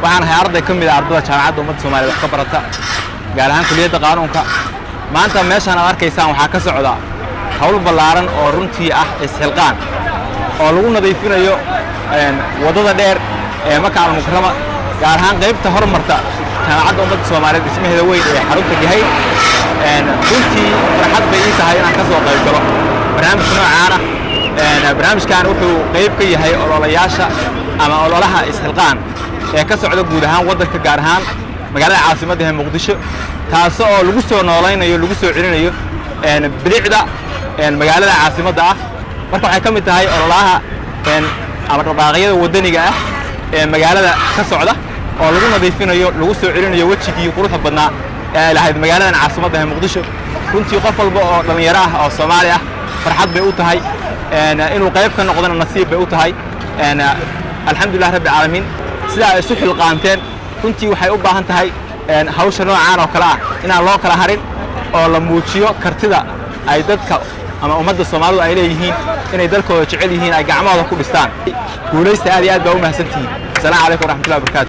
Waxaan ahay arday ka mid ah ardada Jaamacadda Ummadda Soomaaliyeed wax ka barata, gaar ahaan kuliyadda qaanuunka. Maanta meeshaan aad arkaysaan waxaa ka socda hawl ballaaran oo runtii ah isxilqaan oo lagu nadiifinayo waddada dheer ee Maka Almukarama, gaar ahaan qaybta hormarta Jaamacadda Ummadda Soomaaliyeed, dhismaheeda weyn ee xarunta Gahayr. Runtii farxad bay ii tahay inaan ka soo qayb galo barnaamijka noocaan ah. Barnaamijkan wuxuu qayb ka yahay ololayaasha ama ololaha isxilqaan ee ka socda guud ahaan waddanka, gaar ahaan magaalada caasimadda ee Muqdisho, taas oo lagu soo noolaynayo, lagu soo celinayo bilicda magaalada caasimadda ah. Marka waxay ka mid tahay ololaha ama dhaqaaqyada waddaniga ah ee magaalada ka socda oo lagu nadiifinayo, lagu soo celinayo wejigii quruxda badnaa ee ay lahayd magaaladan caasimadda ee Muqdisho. Runtii qof walba oo dhallinyaro ah oo Soomaali ah farxad bay u tahay inuu qayb ka noqdona, nasiib bay u tahay. Alxamdulilah rabbi caalamiin, sidaa ay isu xilqaanteen. Runtii waxay u baahan tahay hawsha noocaan oo kale ah inaan loo kala harin oo la muujiyo kartida ay dadka ama ummadda Soomaalidu ay leeyihiin, inay dalkooda jecel yihiin, ay gacmahooda ku dhistaan. Guulaysta, aad iyo aad baa u mahadsantihiin. Asalaamu calaykum waraxmatullahi wabarakatu.